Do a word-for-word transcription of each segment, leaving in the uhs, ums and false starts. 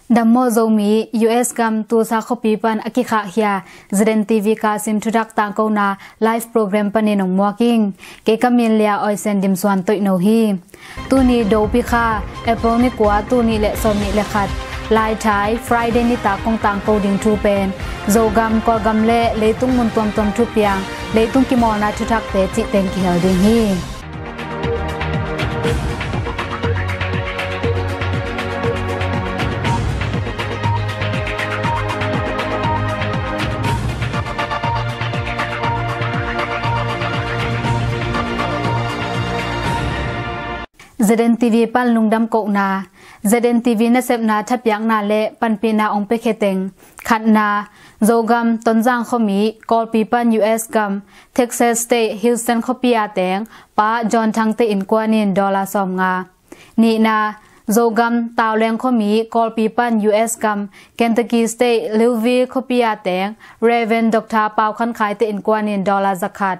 Dam maw Zomi, U S gam Tulsa khuapi pan a kikhahkhia Z N T V Kasim thuthak tangkona live program panin hong muak ing. Kei ka min Lia Oisen Dim Suan Toihno hi. Tuni Dopi kha, April ni kua, tul nih le sawm nih le khat, Laithai, Friday nitak kong tangko ding thu pen Zogam, Kawlgam le leitung mun tuamtuam thupiang, leitung kimawlna thuthakte cih teng kihel ding hi. Z N T V pan lungdam kohna. Z N T V nasepna thapiakna le panpihna hong piakhia teng. Khatna, Zogam Tonzang khuami, Kawlpi pan U S gam, Texas State, Houston khuapi a teng Pa John Thangte innkuan in dollar sawmnga. Nihna, Zogam Tauleng khuami, Kawlpi pan U S gam, Kentucky State, Louisville khuapi a teng Reverend Doctor Pau Khan Khaite innkuan in dollar zakhat.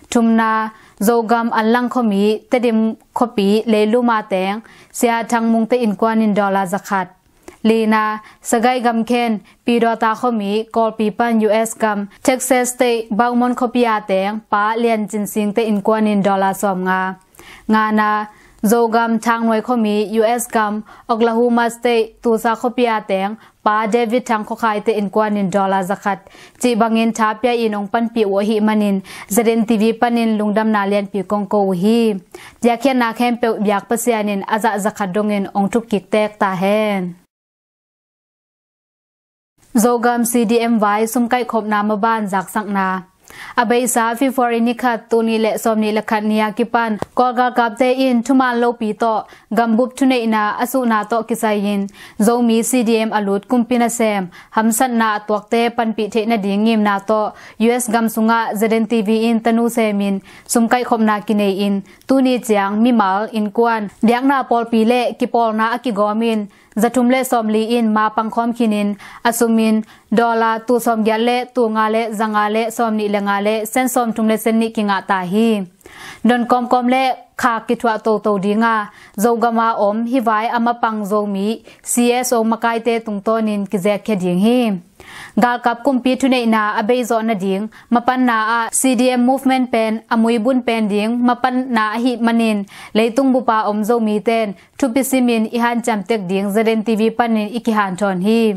Thumna, Zogam Anlang khuami, Tedim khuapi, Leilum a teng Sia Thang Mungte innkuan in dollar zakhat. Lina, Sagaing gam khen, Pidawta khuami, Kawlpi pan U S gam, Texas State, Beaumont khuapi a teng Pa Lian Cin Singte innkuan in dollar sawmnga. Ngana, Zogam Thangnuai khuami, U S gam, Oklahoma State, Tulsa khuapi a teng Pa David Thang Khua Khaite innkuan in dollar zakhat. Cih bangin tha pia in hong panpih uh ahih manin Z N T V panin lungdamna lianpi kong ko uh hi. Piakkhiatna khempeuh biak Pasian in a zah zakhat dongin hong thukkik teek ta hen. Zogam C D M vai sum kaihkhopna maban zaksakna. A beisa February ni khat, tul nih le sawm nih le khat ni a kipan Kawl galkapte in thuman lopi tawh gambup thuneihna a suhna tawh kisai-in Zomi C D M a lut kumpi nasem hamsatna a tuakte panpih theih nading ngimna tawh U S gam sungah Z N T V in tanu semin sum kaihkhopna kinei-in tuni ciang mimal, innkuan, biakna pawlpi le kipawlna a kigawmin zathum le sawmli in ma pangkhawm khinin a sumin dollar tul sawmgiat le tul nga le zanga le sawmnih le nga le sen sawmthum le sen nih kingah ta hi. Don kawmkawm le khak kithuah toto dinga Zogam a om hih vai a mapang Zomi C S O makaite tungtawnin kizekkhia ding hi. Galkap kumpi thuneihna a beizawh nading mapanna ah C D M movement pen a muibun pen ding mapanna ahih manin leitung bupa om Zomiten thupi simin i hanciam tek ding Z N T V panin i kihanthawn hi.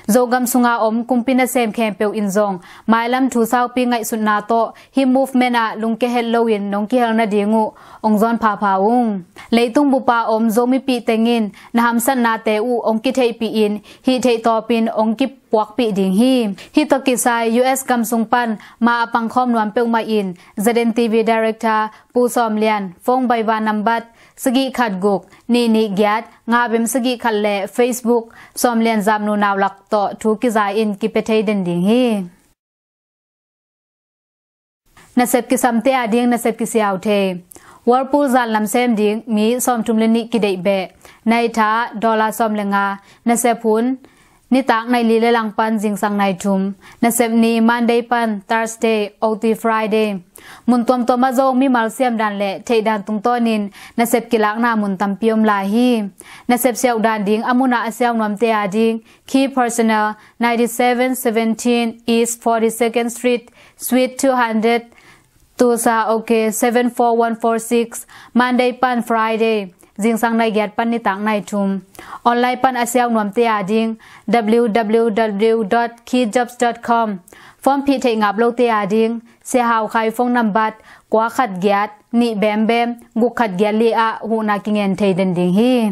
Zogam sunga om kumpi nasem khempeuh in zong mailam thu saupi ngaihsutna tawh hih movement ah lungkia het loin nong kihel nading uh hong zawn phapha ung. Leitung bupa om Zomipih tengin na hamsatnate uh hong kitheihpih in hih theih tawpin hong kipuakpih ding hi. Hih tawh kisai U S gam sung pan ma a pangkhawm nuam peuhmah in Z N T V Director Pu Sawm Lian, phone baiba nambat sagih khat guk nih nih giat nga bem sagih khat le Facebook Sawm Lian Zamnu Naulak tawh thu kiza in kipia thei den ding hi. Nasep kisamte a ding nasep kisiau thei. Whirlpool zan lam sem ding mi sawmthum le nih kideih beh. Naitha dollar sawm le nga. Nasep hun nitak nai li le langpan zingsang nai thum. Nasep ni Monday pan Thursday, O T Friday. Mun tuamtuam ah zong mimal siamdan le theihdan tungtawnin nasep kilakna mun tampi om lai hi. Nasep siauhdan ding a munah a siau nuamte a ding Key Personnel, ninety-seven seventeen East forty-second Street, Suite two hundred, Tulsa, OK seven four one four six, Monday pan Friday zingsang nai giat pan nitak nai thum. Online pan a siau nuamte a ding W W W dot key jobs dot com. Form phih theih ngap lote a ding Sia Hau Khai phone nambat kua khat giat nih bem bem guk khat giat li ah huhna kingen thei den ding hi.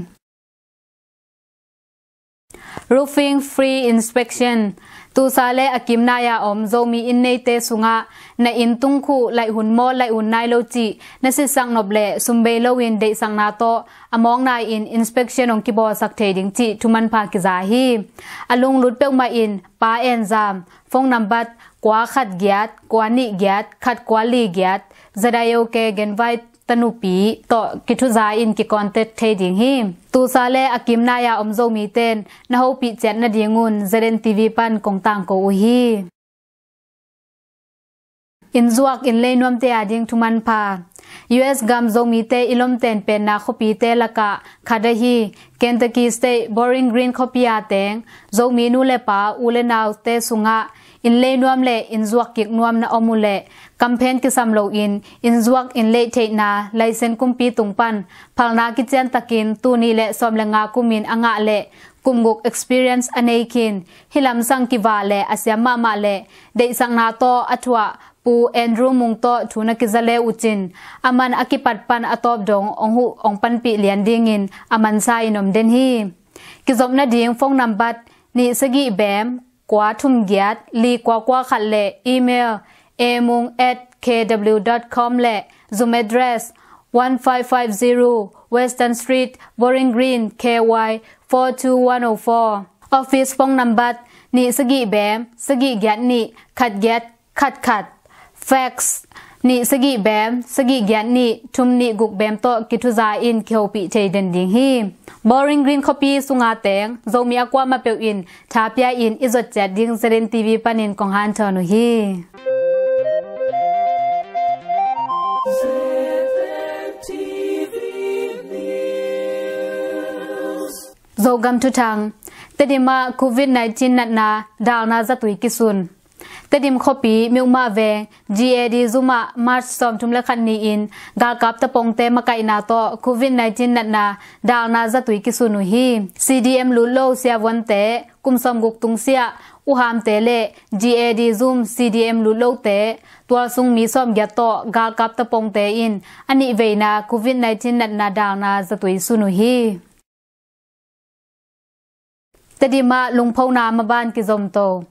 Roofing free inspection. Tulsa le a kimnai a om Zomi inn neite sungah na inn tungkhuh laih hun mawl laih hun nai lo cih na sitsak nop le sum bei loin deihsakna tawh a mawkna in inspection hong kibawlsak thei ding cih thumanpha kiza hi. A lunglut peuhmah in Pa En Zam, phone nambat kua khat giat kua nih giat khat kua li giat, Z I O K genvai tanupi tawh kithuza in kicontact thei ding hi. Tulsa le a kimnai a om Zomiten na hopih ciat nadingun Z N T V pan kong tangko uh hi. Inn zuak inn lei nuamte a ding thumanpha. U S gam Zomite i lomten penna khuapite lakah khat ahi Kentucky State Bowling Green khuapi a teng Zomi nu le pa, u le naute sungah inn lei nuam le inn zuak kik nuam na om uh leh, kamphen kisam loin inn zuak inn lei theihna laisen kumpi tung pan phalna kician takin tul nih le sawm le nga kumin a ngah le kum guk experience a nei khin, hih lamsang kivah le a siam mahmah le deihsakna tawh a thuah Pu Andrew Mung tawh thu na kiza le uh cin, a man a kipat pan a tawp dong hong huh hong panpih lian dingin a mansa in om den hi. Kizop nading phone nambat nih sagih bem kua thum giat li kua kua khat le email emung at K W dot com le Zoom address one five five zero Western Street, Bowling Green, K Y four two one oh four. Office phone nambat nih sagih bem sagih giat nih khat giat khat khat. Fax nih sagih bem sagih giat nih thum nih guk bem tawh kithuza in kihopih thei den ding hi. Bowling Green khuapi sunga teng Zomi a kuamah peuh in tha pia in i zot ciat ding Z N T V panin kong hanthawn uh hi. Zogam thuthang. Tedim ah Covid nineteen natna dalna zatui kisun. Tedim khuapi Miuhmah veng G A D zum ah March sawmthum le khat ni-in galkap tapongte makaihna tawh Covid nineteen natna dalna zatui kisun uh hi. C D M lut lo siavuante kum sawmguk tungsiah uhamte le G A D zum C D M lut lote tualsung mi sawmgiat tawh galkap tapongte in a nih veina Covid nineteen natna dalna zatui sun uh hi. Tedim ah lungphona maban kizomto.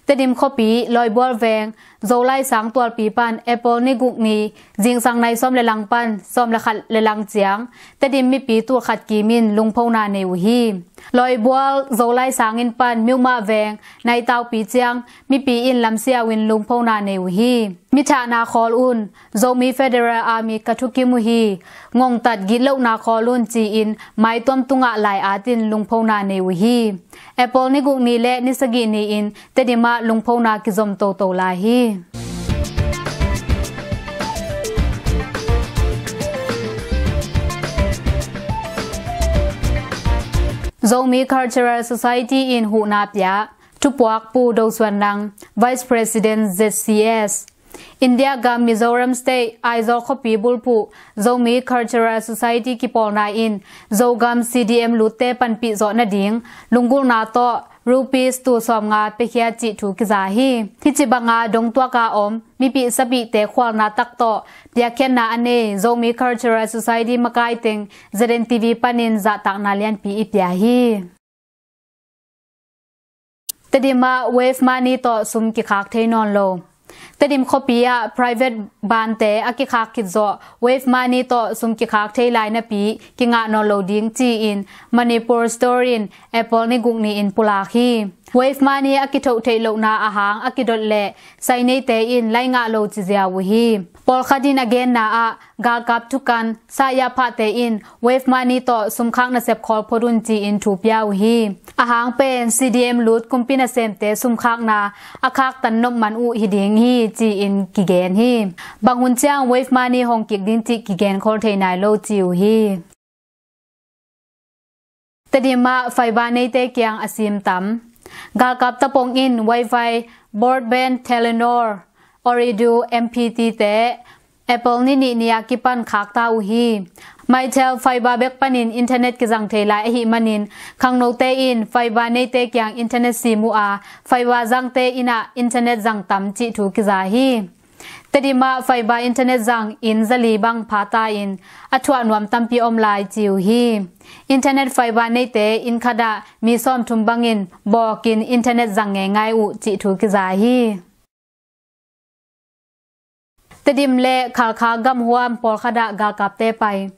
Tedim khuapi Lawibual veng Zolai sang tualpi pan April ni guk ni zingsang nai sawm le lang pan sawm le khat le lang ciang Tedim mipi tulkhat kimin lungphona nei uh hi. Lawibual Zolai sang in pan Miuhmah veng nai taupi ciang mipi in lamsiau in lungphona nei uh hi. Mithahna khawl un, Zomi Federal Army ka thukim uh hi, ngongtat gitlohna khawl un ci-in maituam tungah lai-atin lungphona nei uh hi. April ni guk ni le ni sagih ni-in Tedim ah lungphona kizom toto lai hi. Zomi Cultural Society in huhna pia, thupuak Pu Do Suan Nang, Vice President Z C S. India gam Mizoram State Aizawl khuapi bulphuh Zomi Cultural Society kipawlna in Zogam C D M lutte panpih zawh nading lunggulhna tawh rupees tul sawmnga piakhia cih thu kiza hi. Hih ci banga dongtuaka om mipih sapihte khualna tak tawh piakkhiatna a nei Zomi Cultural Society makaiteng Z N T V panin zahtakna lianpi i pia hi. Tedim ah Wave Money tawh sum kikhak thei nawn lo. Tedim khuapi ah private bante a kikhak khit zawh Wave Money tawh sum kikhak thei lai napi kingah nawn lo ding ci-in Manipur Store in April ni guk ni-in pulak hi. Wave Money a kithoh theih lohna ahang a kidot leh sai neite in lai ngah lo ci ziau uh hi. Pawlkhat in a genna ah galkap thukan Sayah Phahte in Wave Money tawh sumkhak nasep khawl phot un ci-in thu pia uh hi. Ahang pen C D M lut kumpi nasemte sumkhakna a khaktan nop man uh hi ding hi ci-in kigen hi. Bang hun ciang Wave Money hong kik ding cih kigen khawl thei nai lo ci uh hi. Tedim ah fiber neite kiang a sim tam. Galkap tapong in Wi-Fi, broadband, Telenor, Ooredoo, M P T te April ni nih ni a kipan khakta uh hi. Mytel fiber bek panin internet kizang thei lai ahih manin khangnote in fiber neite kiang internet sim uh a, fiber zangte in ah internet zang tam cih thu kiza hi. Tedim ah fiber internet zang inn zali bang phata in a thuah nuam tampi om lai ci uh hi. Internet fiber neite inn khat ah mi sawmthum bangin bawkin internet zang ngeingai uh cih thu kiza hi. Tedim le Khalkha gamhuam pawlkhat ah galkapte pai.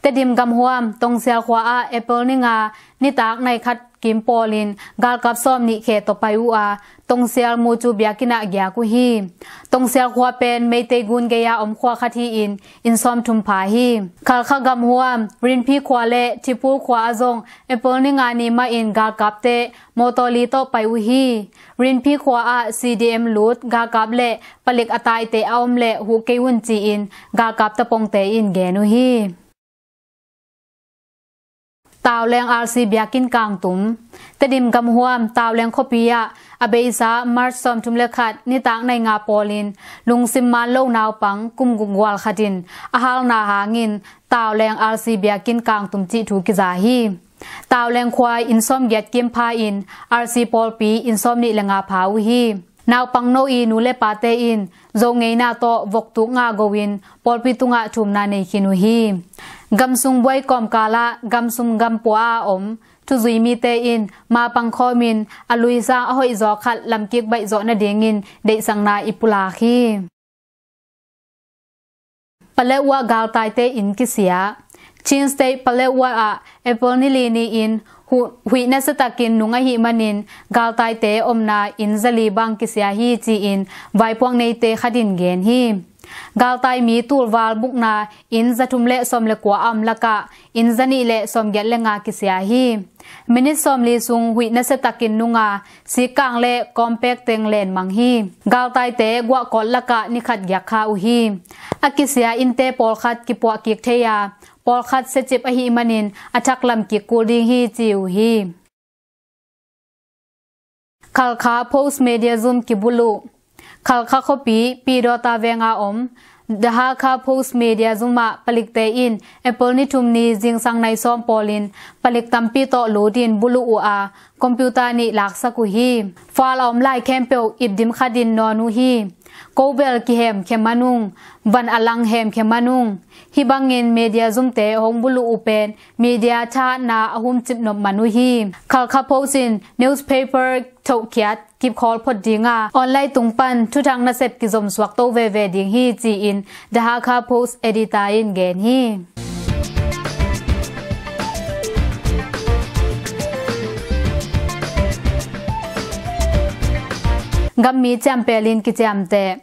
Tedim gamhuam Tongsial khua ah April ni nga nitak nai khat kim pawlin galkap sawm nih khe tawh pai uh a, Tongsial Mucu biakinn ah giak uh hi. Tongsial khua pen Meitei gun gei-a om khua khat hi-in inn sawmthum pha hi. Khalkha gamhuam Rinphi khua le Thipul khua ah zong April ni nga ni mahin galkapte mawtaw li tawh pai uh hi. Rinphi khua ah C D M lut galkap le palik a taite a om leh huh kei un ci-in galkap tapongte in gen uh hi. Tauleng R C biakinn kangtum. Tedim gamhuam Tauleng khuapi ah a beisa March sawmthum le khat nitak nai nga pawlin lungsim man lo naupang kum guk gual khat in a halna hangin Tauleng R C biakinn kangtum cih thu kiza hi. Tauleng khua inn sawmgiat kim pha-in R C pawlpi inn sawmnih le nga pha uh hi. Naupangno i nu le pate in Zo ngeina tawh voktuk nga go-in pawlpi tungah thumna nei khin uh hi. Gamsung buai kawmkal ah gamsum gampua a om thuzui mite in mapang khawmin a luisang a hoihzaw khat lamkik baihzawh nadingin deihsakna i pulak hi. Paletwa galtaite in kisia. Chin State Paletwa ah April ni li ni-in hu-, huih nasiatakin nung ahih manin galtaite omna inn zali bang kisia hi ci-in vaipuak neite khat in gen hi. Galtai mi tulval bukna inn zathum le sawm le kua a om lakah inn zanih le sawmgiat le nga kisia hi. Minit sawmli sung huih nasiatakin nung a, sikkang le kawmpek teng lenmang hi. Galtaite guahkawt lakah nikhat giakkha uh hi. A kisia innte pawlkhat kipuah kik thei a, pawlkhat siacip ahih manin a thak lamkik kul ding hi ci uh hi. Khalkha Post Media Zum kibulh uh. Khalkha khuapi Pidawta veng a om The Hakha Post Media Zum ah palikte in April ni thum ni zingsang nai sawm pawlin palik tampi tawh lutin bulh uh a, computer nih laksak uh hi. File a om lai khempeuh ipdim khatin nawn uh hi. Ko bel kihemkhe man ung, van a lang hemkhe man ung. Hih bangin media zumte hong bulh uh pen media thahatna a humcip nop man uh hi. Khalkha Post in newspaper thohkhiat kipkhawl phot ding a, online tung pan thuthang nasep kizomsuak to veve ding hi ci-in The Hakha Post editor in gen hi. Gammi ciampelin kiciamteh.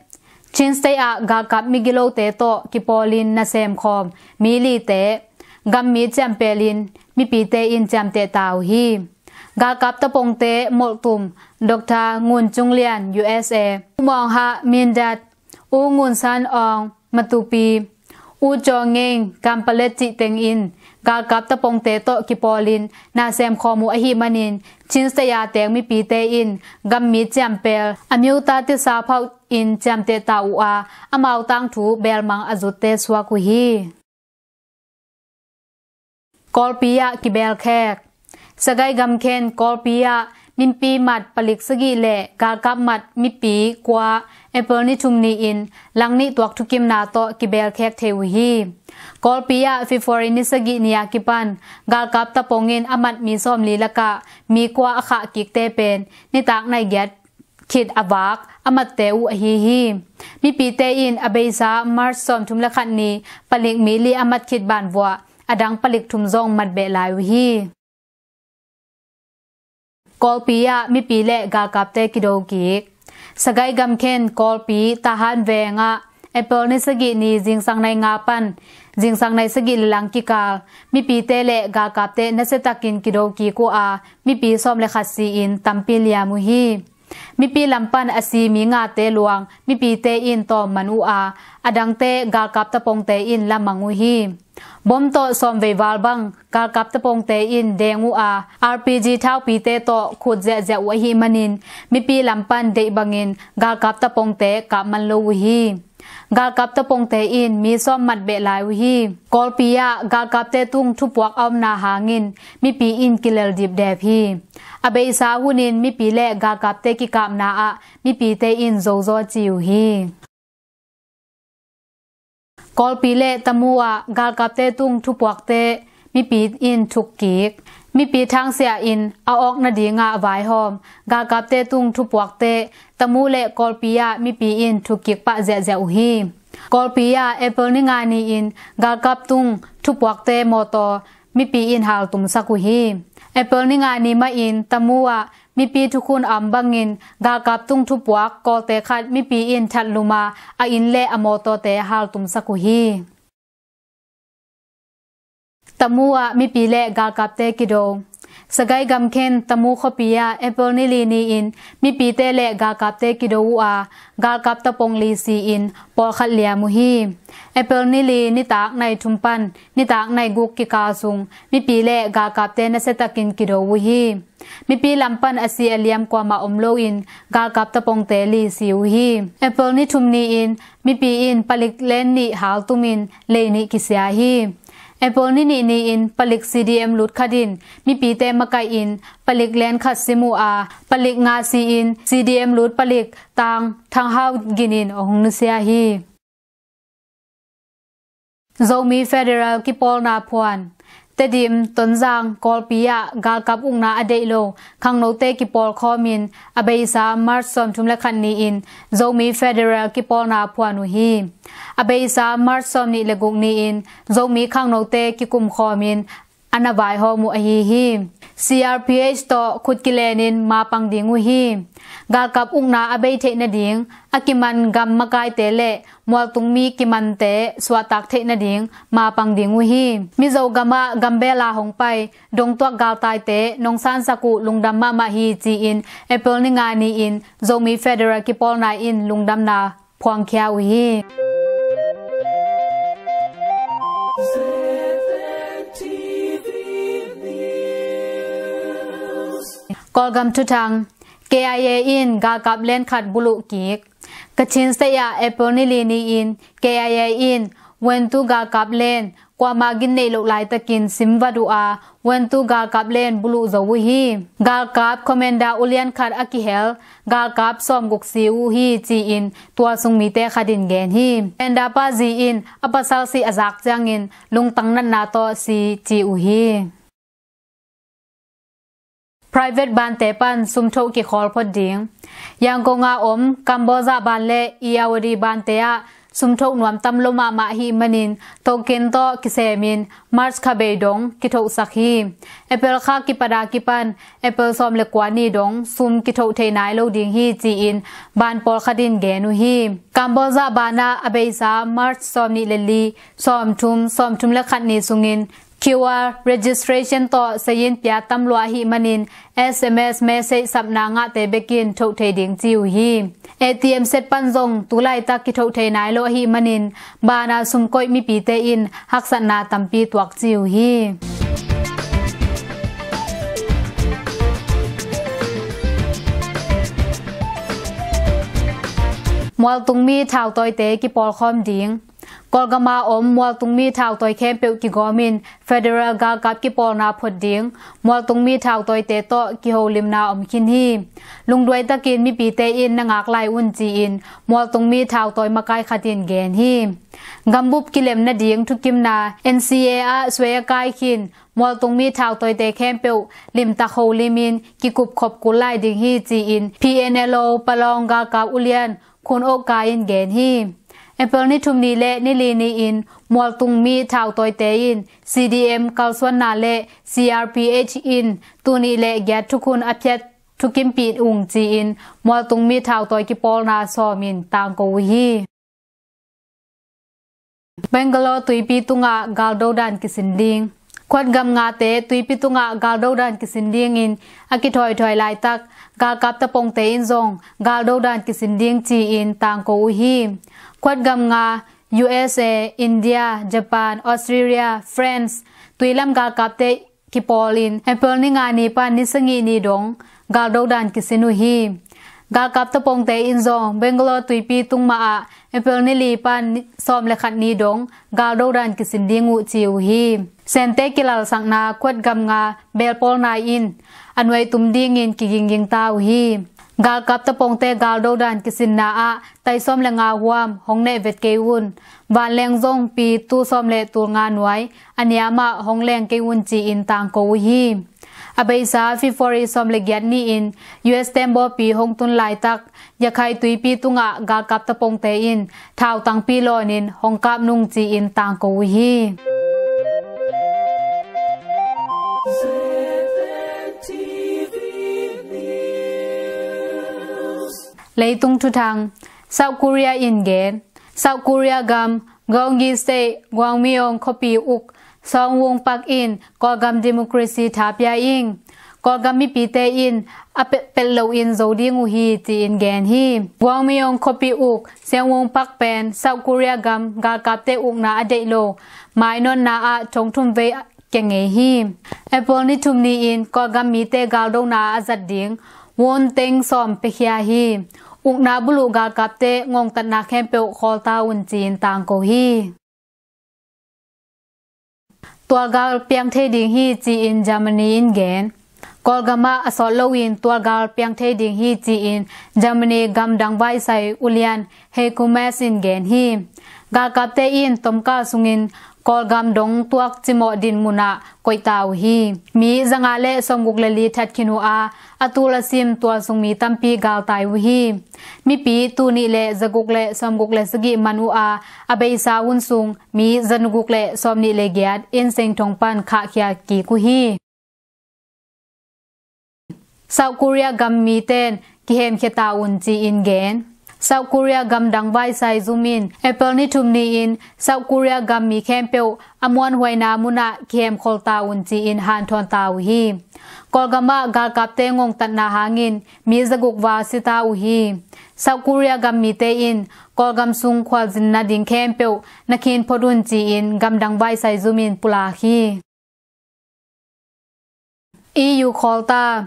Chin State ah galkap migilote tawh kipawlin nasemkhawm mi lite gammi ciampelin mipite in ciamteh ta uh hi. Galkap tapongte molhtum Doctor Ngun Cung Lian, U S A, U Maung Ha, Mindat, U Ngun San Aung, Matupi, U Caw Ngeng, Kanpalet cih teng in galkap tapongte tawh kipawlin nasemkhawm uh ahih manin Chin State a teng mipite in gammi ciampel a miuta tisa phauh in ciamteh ta uh a, amau tangthu belmang a zutte suak uh hi. Kawlpi ah kibelkhek. Sagaing gamkhen Kawlpi ah mipi mat palik sagih le galkap mat mipi kua April ni thum ni-in langnih tuak thukimna tawh kibelkhek thei uh hi. Kawlpi ah February ni sagih ni a kipan galkap tapong in a mat mi sawmli lakah mi kua a khah kikte pen nitak nai giat khit a vak a matte uh ahi hi. Mipite in a beisa March sawmthum le khat ni palik mi li a mat khit banvuah a dang palik thum zong mat beh lai uh hi. Kawlpi ah mipi le galkapte kido kik. Sagaing gamkhen Kawlpi Tahan veng ah April ni sagih ni zingsang nai nga pan zingsang nai sagih le lang kikal mipite le galkapte nasiatakin kido kik uh a, mipi sawm le khat si-in tampi liam uh hi. Mipi lam pan a si mi ngate luang mipite in tawm man uh a, a dangte galkap tapongte in la mang uh hi. Bom tawh sawmvei val bang galkap tapongte in deng uh a, R P G thaupite tawh khut ziahziah uh ahih manin mipi lam pan deih bangin galkap tapongte kap man lo uh hi. Galkap tapongte in mi sawm mat beh lai uh hi. Kawlpi ah galkapte tung thupuak a omna hangin mipi in kilel dipdep hi. A beisa hunin mipi le galkapte kikapna ah mipite in zozaw ci uh hi. Kawlpi le Tamu ah galkapte tung thupuakte mipi in thuk kik. Mipi thangsia in a awk nadingah vaihawm galkapte tung thupuakte Tamu le Kawlpi ah mipi in thuk kik pah ziahziah uh hi. Kawlpi ah April ni nga ni-in galkap tung thupuakte mawtaw mipi in haltumsak uh hi. April ni nga ni mahin Tamu ah mipi thukhun a om bangin galkap tung thupuak Kawlte khat mipi in thatlum a, a inn le a mawtawte haltumsak uh hi. Tamu ah mipi le galkapte kido. Sagaing gamkhen Tamu khuapi ah April ni li ni-in mipite le galkapte kido uh a, galkap tapong li si-in pawlkhat liam uh hi. April ni li nitak nai thum pan nitak nai guk kikal sung mipi le galkapte nasiatakin kido uh hi. Mipi lam pan a si a liam kuamah om loin galkap tapongte li si uh hi. April ni thum ni-in mipi in palik len nih haltumin lei nih kisia hi. April ni nih ni-in palik C D M lut khat in mipite makaihin palik len khat sim uh a, palik nga si-in C D M lut palik Tang Thang Hau Gin in a hong nusia hi. Zomi Federal kipawlna phuan. Tedim, Tonzang, Kawlpi ah galkap ukna a deih lo khangnote kipawlkhawmin a beisa March sawmthum le khat ni-in Zomi Federal kipawlna phuan uh hi. A beisa March sawmnih le guk ni-in Zomi khangnote kikumkhawmin a na vaihawm uh ahi hi. C R P H tawh khut kilenin mapang ding uh hi. Galkap ukna a bei theih nading a kiman gam makaite le mualtungmi kimante suahtak theih nading mapang ding uh hi. Mizo gamah gambela hong pai dongtuak galtaite nong sansak uh lungdam mahmah hi, ci-in April ni nga ni-in Zomi Federal kipawlna in lungdamna phuangkhia uh hi. Kawlgam thuthang. K I A in galkap len khat buluh kik. Kachin State ah April ni li ni-in K I A in Wentu galkap len kuamah gin neih loh laitakin sim vat uh a, Wentu galkap len buluh zo uh hi. Galkap commander ulian khat a kihel galkap sawmguk si uh hi, ci-in tualsung mite khat in gen hi. Commander pa zi in a pasal si a zak ciangin lungtang natna tawh si ci uh hi. Private bante pan sumthoh kikhawl phot ding. Yangon a om Kamboja ban le Irrawaddy bante ah sumthoh nuam tam lo mahmah ahih manin token tawh kisemin March kha bei dong kithohsak hi. April kha kipat a kipan April sawm le kua ni dong sum kithoh thei nai lo ding hi, ci-in ban pawlkhat in gen uh hi. Kamboja ban ah a beisa March sawmnih le li, sawmthum, sawmthum le khat ni sungin Q R registration tawh sayin pia tam lua ahih manin S M S message sapna ngahte bekin thoh thei ding ci uh hi. A T M set pan zong tu laitak kithoh thei nai lo ahih manin ban a sumkoih mipite in haksatna tampi tuak ci uh hi. Mualtungmi thautawite kipawlkhawm ding. Kawlgam a om mualtungmi thautawi khempeuh kigawmin federal galkap kipawlna phot ding mualtungmi thautawite tawh kiholimna om khin hi. Lungduai takin mipite in na ngak lai un, ci-in mualtungmi thautawi makai khat in gen hi. Gambup kilem nading thukimna N C A ah suai a kai khin mualtungmi thautawite khempeuh limtak holimin kikupkhop kul lai ding hi, ci-in P N L O Palawng galkap ulian Khun Ok Kai in gen hi. April ni thum ni le ni li ni-in mualtungmi thautawite in C D M kalsuanna le C R P H in tul nih le giat thukhun a phiat thukimpih ung, ci-in mualtungmi thautawi kipawlna sawmin tangko uh hi. Bangalore tuipi tungah galdo dan kisin ding. Khuat gam ngate tuipi tungah galdo dan kisin dingin a kithawithawi laitak galkap tapongte in zong galdo dan kisin ding ci-in tangko uh hi. Khuat gam nga U S A, India, Japan, Australia, France tuilam galkapte kipawlin April ni nga ni pan ni sagih ni dong galdo dan kisin uh hi. Galkap tapongte in zong Bangalore tuipi tung mah ah April ni li pan ni sawm le khat ni dong galdo dan kisin ding uh ci uh hi. Sente kilalsakna khuat gam nga belpawl nai in a nuai tum dingin kigingging ta uh hi. Galkap tapongte galdo dan kisinna ah tai sawm le nga huam hong neh vet kei un. Vanleng zong pi tul sawm le tul nga nuai a niamah hong leng kei un ci-in tangko uh hi. A beisa February sawm le giat ni-in U S tembawpi hong tun laitak Yakhai tuipi tungah galkap tapongte in thautangpi lawnin hong kap nung ci-in tangko uh hi. Leitung thuthang. South Korea in gen. South Korea gam Gyeonggi State Gwangmyeong khuapi uk Song Won Pak in Kawlgam democracy tha pia ing. Kawlgam mipite in a pe-, pelh loin zo ding uh hi ci-in gen hi. Gwangmyeong khuapi uk Song Won Pak pen South Korea gam galkapte ukna a deih lo mainonna ah thong thum vei kia ngei hi. April ni thum ni-in Kawlgam mite galdona a zat ding won teng sawm piakhia hi. Ukna buluh galkapte ngongtatna khempeuh khawlta un ci-in tangko hi. Tualgal piang thei ding hi ci-in Germany in gen. Kawlgam ah a sawt loin tualgal piang thei ding hi ci-in Germany gamdang vaisai ulian Heiko Maas in gen hi. Galkapte in tomkal sungin Kawlgam dong tuak cimawh din munah koihta uh hi. Mi zanga le sawmguk le li that khin uh a, a tul a sim tual sung mi tampi galtai uh hi. Mipi tul nih le zaguk le sawmguk le sagih man uh a, a beisa hun sung mi zaguk le sawmnih le giat in sengthong pan khahkhia kik uh hi. South Korea gam miten kihemkhia ta un ci-in gen. South Korea gamdang vaisai zum in April ni thum ni-in South Korea gam mi khempeuh a muanhuaina munah kihemkhol ta un ci-in hanthawn ta uh hi. Kawlgam ah galkapte ngongtatna hangin mi zaguk val sita uh hi. South Korea gam mite in Kawlgam sung khualzinna ding khempeuh na khin phot un ci-in gamdang vaisai zum in pulak hi. E U khawlta.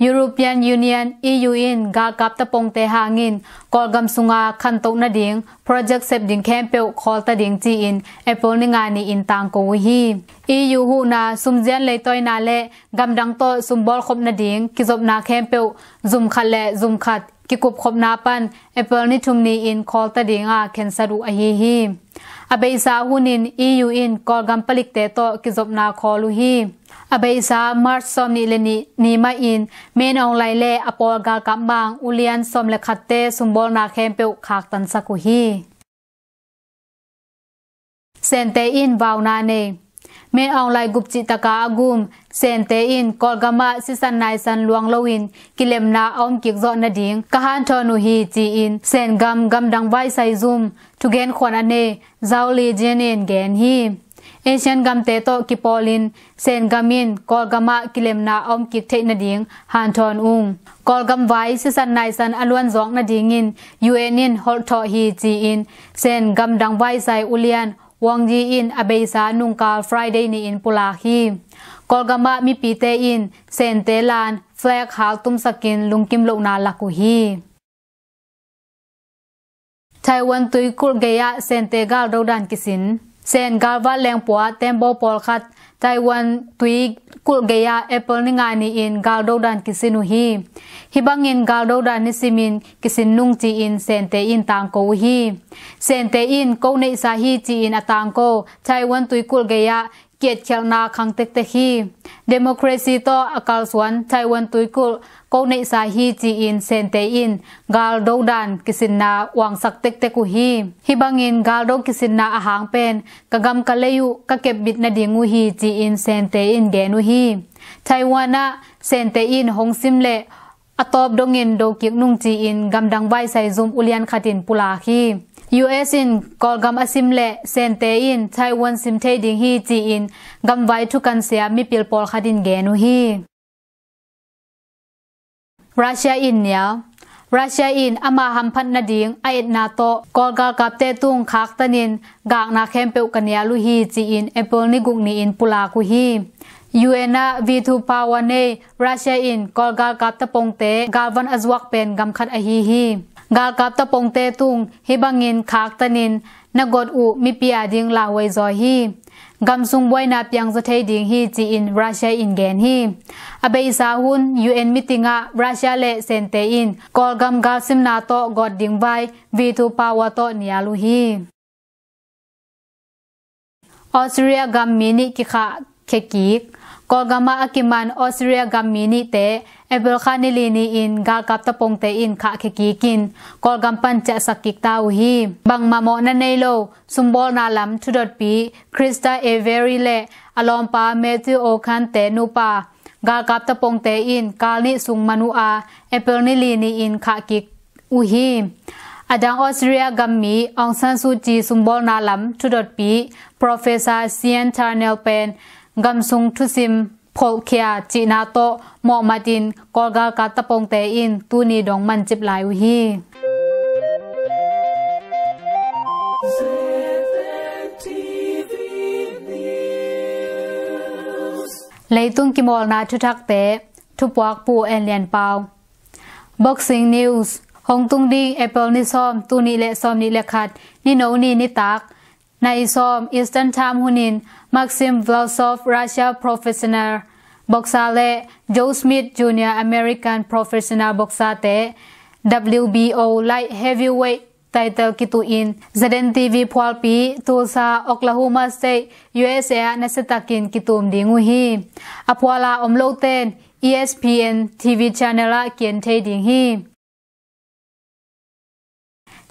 European Union, E U in galkap tapongte hangin Kawlgam sunga khantoh nading project sep ding khempeuh khawlta ding ci-in April ni nga ni-in tangko uh hi. E U huhna sumzian leitawina le gamdang tawh sumbawl khop nading kizopna khempeuh zum khat le zum khat kikupkhopna pan April ni thum ni-in khawlta dinga khensat uh ahi hi. A beisa hunin E U in Kawlgam palikte tawh kizopna khawl uh hi. A beisa March sawmnih le nih ni mahin Min Aung Hlaing le a pawl galkap mang ulian sawm le khatte sumbawlna khempeuh khaktansak uh hi. Sente in vauna nei. Min Aung Hlaing gupcih taka a gum Sente in Kawlgam ah sisan naisan luang loin kilemna a om kik zawh nading ka hanthawn uh hi ci-in Sen gam gamdang vaisai zum thugen khuan a nei Zhao Lijian in gen hi. Asian gamte tawh kipawlin Sen gam in Kawlgam ah kilemna a om kik theih nading hanthawn ung. Kawlgam vai sisan naisan a luan zawk nadingin U N in holh thawh hi ci-in Sen gamdang vaisai ulian Wang Yi in a beisa nungkal Friday ni-in pulak hi. Kawlgam ah mipite in Sente lan flag hal tumsakin lungkim lohna lak uh hi. Taiwan tuikulh gei-ah Sente galdo dan kisin. Sen galvat lengpua tembaw pawlkhat Taiwan tuikulh gei-ah April ni nga ni-in galdo dan kisin uh hi. Hih bangin galdo dan nisimin kisin nung ci-in Sente in tangko uh hi. Sente in ko neihsa hi ci-in a tangko Taiwan tuikulh gei-ah kietkhialhna khang tektek hi. Democracy tawh a kalsuan Taiwan tuikulh ko neihsa hi ci-in Sente in galdo dan kisinna uangsak tektek uh hi. Hih bangin galdo kisinna ahang pen ka gam ka lei uh ka kepbit nading uh hi ci-in Sente in gen uh hi. Taiwan ah Sente in hong sim le a tawp dongin dokik nung ci-in gamdang vaisai zum ulian khatin pulak hi. U S in Kawlgam a sim le Sente in Taiwan sim thei ding hi ci-in gamvai thukansia mipil pawlkhat in gen uh hi. Russia in nial. Russia in ama hamphat nading a etna tawh Kawl galkapte tung khaktanin gakna khempeuh ka nial uh hi ci-in April ni guk ni-in pulak uh hi. U N ah veto power nei Russia in Kawl galkap tapongte galvan a zuak pen gam khat ahi hi. Galkap tapongte tung hih bangin khaktanin na got uh mipi a ding lauhuai zaw hi. Gam sung buaina piangzaw thei ding hi ci-in Russia in gen hi. A beisa hun U N meeting ah Russia le Sente in Kawlgam galsimna tawh gawt ding vai veto power tawh nial uh hi. Australia gam mi nih kikhah khekik. Kawlgam ah a kiman Australia gam mi nihte April kha ni li ni-in galkap tapongte in khahkhia kik in Kawlgam pan ciahsak kik ta uh hi. Bangmah mawhna nei lo sumbawlna lam thudotpi Krista Avery le a lawmpa Matthew Okante nupa galkap tapongte in kal nih sung man uh a, April ni li ni-in khah kik uh hi. A dang Australia gam mi Aung San Suu Kyi sumbawlna lam thudotpi Professor Sian Tarnel pen gam sung thusim pholhkhia cihna tawh mawhmatin Kawlgalkap tapongte in tuni dong mancip lai uh hi. Leitung kimawlna thuthakte, thupuak Pu En Lian Pau. Boxing News. Hong tung ding April ni sawm, tul nih le sawm nih le khat, ni no ni nitak nai sawm Eastern Time hunin Maxim Vlasov Russia Professional Boxer le Joe Smith Junior American Professional Boxer te W B O Light Heavyweight title kituh in Z N T V phualpi Tulsa, Oklahoma State, U S A ah nasiatakin kitum ding uh hi. A phuala om loten E S P N T V channel ah kian thei ding hi.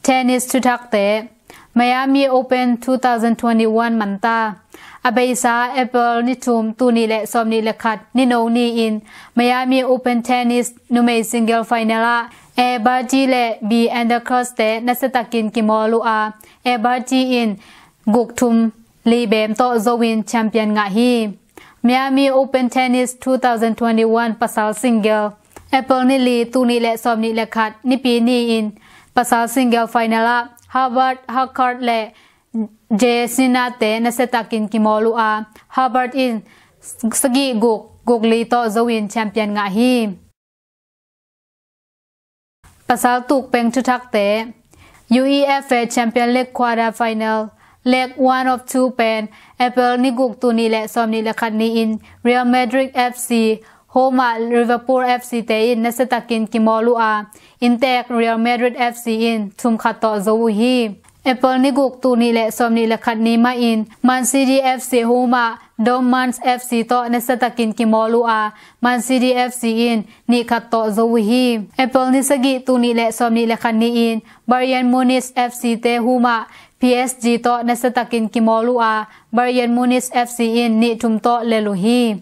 Tennis thuthakte. Miami Open two thousand twenty-one manta. A beisa April ni thum, tul nih le sawm nih le khat, ni no ni-in Miami Open Tennis numei single final ah A Barty le B Andercross te nasiatakin kimawl uh a, A Barty in guk thum li bem tawh zo in champion ngah hi. Miami Open Tennis two thousand twenty-one pasal single, April ni li, tul nih le sawm nih le khat, Nipi ni-in pasal single final ah Hubert Hurkacz le Jay Sinner te nasiatakin kimawl uh a, Hubert in sagih guk, guk li tawh zo in champion ngah hi. Pasal tukpeng thuthakte. U E F A Champion League quarter final, leg one of two pen April ni guk, tul nih le sawm nih le khat ni-in Real Madrid F C home ah Liverpool F C te in nasiatakin kimawl uh a, inntek Real Madrid F C in thum khat tawh zo uh hi. April ni guk, tul nih le sawm nih le khat ni mahin Man City F C home ah Dortmund F C tawh nasiatakin kimawl uh a, Man City F C in nih khat tawh zo uh hi. April ni sagih, tul nih le sawm nih le khat ni-in Bayern Munich F C te home ah P S G tawh nasiatakin kimawl uh a, Bayern Munich F C in nih thum tawh lel uh hi.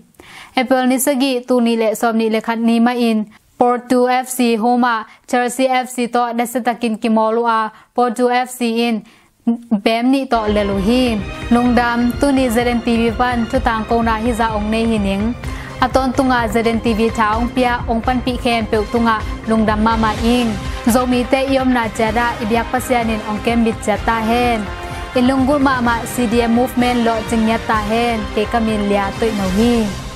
April ni sagih, tul nih le sawm nih le khat ni mahin Porto F C home ah Chelsea F C tawh nasiatakin kimawl uh a, Porto F C in bem nih tawh lel uh hi. Lungdam. Tuni Z N T V pan thutangkona hizah ong nei hi ning. A tawntunga Z N T V tha ong pia, ong panpih khempeuh tungah lungdam mahmah ing. Zomite i omna ciatah i biak Pasian in ong kembit ciat ta hen. I lunggulh mahmah C D M Movement lawhcing ngiat ta hen. Kei ka min Lia Toih No hi.